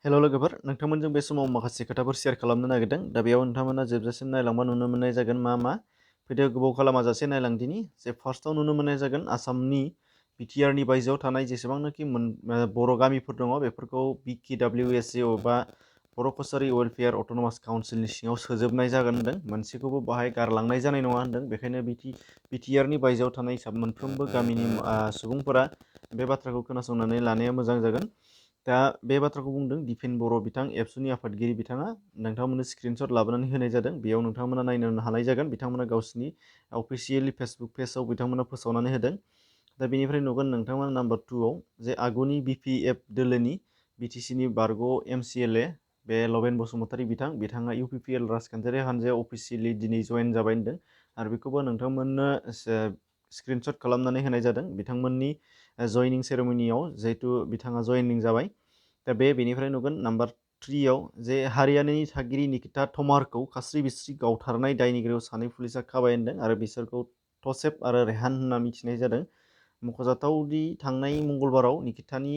हेल' लोगोफोर, नोंथांमोनजों बे समाव माखासे खोथाफोर शेयार खालामनो नागिरदों। दा बेयाव नोंथांमोना जोबजासिम नायलांबा नुनो मोननाय जागोन मा भिडिअ गोबाव खालामाजासे नायलांदिनि जे फार्स्टआव नुनो मोननाय जागोन आसामनि बिटिआरनि बायजोआव थानाय जेसेबांनाखि बर' गामिफोर दङ बेफोरखौ BKWSJ बा बर' कसारि वेलफेयार अट'नमास काउन्सिलनि सिङाव सोजोबनाय जागोन होनदों। मोनसेखौबो बाहाय गारलांनाय जानाय नङा होनदों। बेखायनो बिटिआरनि बायजोआव थानाय मोनफ्रोमबो गामिनि सुबुंफोरा बे बाथ्राखौ खोनासंनानै लानाया मोजां जागोन। दा बे बाथ्राखौ बुंदों दिपेन बर' बिथां एबसुनि आफादगिरि बिथाङा। नोंथांमोननो स्क्रिनशट लाबोनानै होनाय जादों। बेयाव नोंथांमोना नायनो हानाय जागोन। बिथांमोना गावसिनि अफिसियेलि फेसबुक पेजाव बिथांमोना फोसावनानै होदों। दा बेनिफ्राय नुगोन नोंथांमोना नाम्बार 2आव जे आगुनि BPF दोलोनि BTCनि बारग' MCLA बे लबेन बसुमतारी बिथाङा UPPL राजखान्थियारि हानजायाव अफिसियेलि दिनै जयेन जाबाय होनदों। आरो बेखौबो नोंथांमोननो स्क्रिनशट खालामनानै होनाय जादों बिथांमोननि जयनिं सेरेमनियाव जिहेतु बिथाङा जयनिं जाबाय। दा बेनिफ्राय नुगोन नाम्बार 3आव जे हारियानानि थागिरि निकिता तमारखौ खास्रि बिस्रि गावथारनाय दायनिगिरियाव सानै पुलिसा खाबाय होनदों आरो बिसोरखौ तसेफ आरो रेहान होनना मिथिनाय जादों। मख'जाथावदि थांनाय मंगलबाराव निकितानि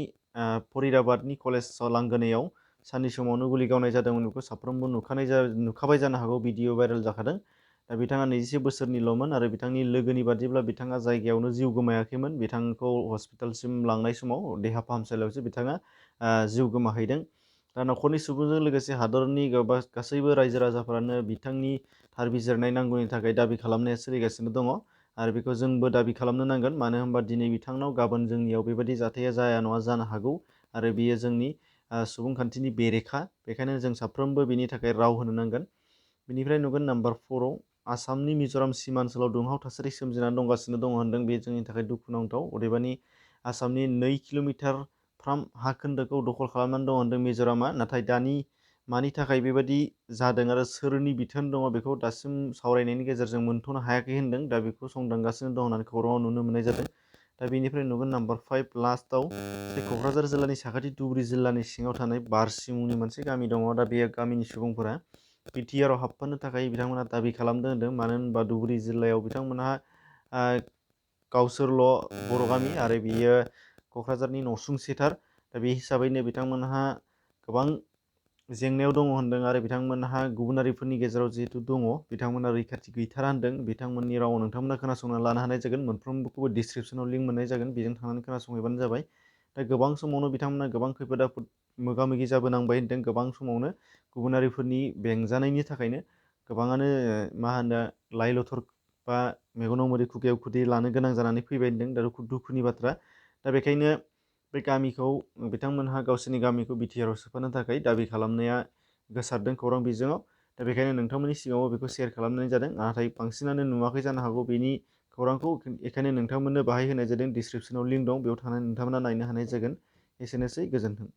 फरिदाबादनि कलेज लांगोनायाव साननि समावनो गुलि गावनाय जादोंमोन। बेखौ साफ्रोमबो नुखाबाय जानो हागौ, भिडिअ भाइरेल जाखादों। दा बिथाङा 21 बोसोरनिल'मोन आरो बिथांनि लोगोनि बादिब्ला बिथाङा जायगायावनो जिउ गोमायाखैमोन। बिथांखौ हस्पिटालसिम लांनाय समाव देहा फाहामसालियावसो बिथाङा जिउ गोमाहैदों। दा न'खरनि सुबुंजों लोगोसे हादरनि गासैबो रायजो राजाफोरानो बिथांनि थार बिजिरनाय नांगौनि थाखाय दाबि खालामनाया सोलिगासिनो दङ आरो बेखौ जोंबो दाबि खालामनो नांगोन। मानो होनबा दिनै बिथांनाव गाबोन जोंनियाव बेबायदि जाथाया जाया नङा जानो हागौ आरो बियो जोंनि सुबुंखान्थिनि बेरेखा। बेखायनो जों साफ्रोमबो बिनि थाखाय राव होनो नांगोन। बेनिफ्राय नुगोन नाम्बार 4आव आसामनि मिज'राम सीमा ओनसोलाव दुंहाव थासारि सोमजिनानै दंगासिनो दङ होनदों। बे जोंनि थाखाय दुखुनांथाव। अदेबानि आसामनि 2 किल'मिटारफ्राम हा खोन्दोखौ दखल खालामनानै दङ होनदों मिज'रामा। नाथाय मानि थाखाय बेबायदि जादों आरो सोरनि बिथोन दङ बेखौ दासिम सावरायनायनि गेजेरजों मोनथ'नो हायाखै होनदों। दा बेखौ संदांगासिनो दं होननानै खौराङाव नुनो मोननाय जादों। दा बेनिफ्राय नुगोन नाम्बार 5 लास्टआव क'क्राझार जिल्लानि साखाथि धुबुरी जिल्लानि सिङाव थानाय बारसि मुंनि मोनसे गामि दङ। दा बे गामिनि सुबुंफोरा बिटिआरआव हाबफानो थाखाय बिथांमोना दाबि खालामदों होनदों। मानो होनबा धुबुरी जिल्लायाव बिथांमोनहा गावसोरल' बर' गामि आरो बियो क'क्राझारनि नसुंसेथार। दा बे हिसाबैनो बिथांमोनहा गोबां जेंनायाव दङ होनदों आरो बिथांमोनहा गुबुनारिफोरनि गेजेराव जिहेतु दङ बिथांमोना रैखाथि गैथारा होनदों। बिथांमोननि रावाव नोंथांमोना खोनासंना लानो हानाय जागोन। मोनफ्रोमबोखौबो डिसक्रिपसनाव लिंक मोननाय जागोन। बेजों थांनानै खोनासंहैबानो जाबाय। दा गोबां समावनो बिथांमोना गोबां खैफोद आफोद मोगा मोगि जाबोनांबाय होनदों। गोबां समावनो गुबुनारिफोरनि बेंजानायनि थाखायनो गोबाङानो लाइ लथर बा मेगनाव मोदै खुगायाव खुदै लानो गोनां जानानै फैबाय होनदों। दा दुखुनि बाथ्रा। दा बेखायनो बे गामिखौ बिथांमोनहा गावसोरनि गामिखौ बिटिआरआव सोफानो थाखाय दाबि खालामनाया गोसारदों खौरां बिजोङाव। दा बेखायनो नोंथांमोननि सिगाङाव बेखौ शेयार खालामनाय जादों। नाथाय बांसिनानो नुवाखै जानो हागौ बेनि खौरांखौ। बेखायनो नोंथांमोननो बाहाय होनाय जादों। डिसक्रिपसनाव लिंक दं, बेयाव थांनानै नोंथांमोना नायनो हानाय जागोन। एसेनोसै, गोजोन्थों।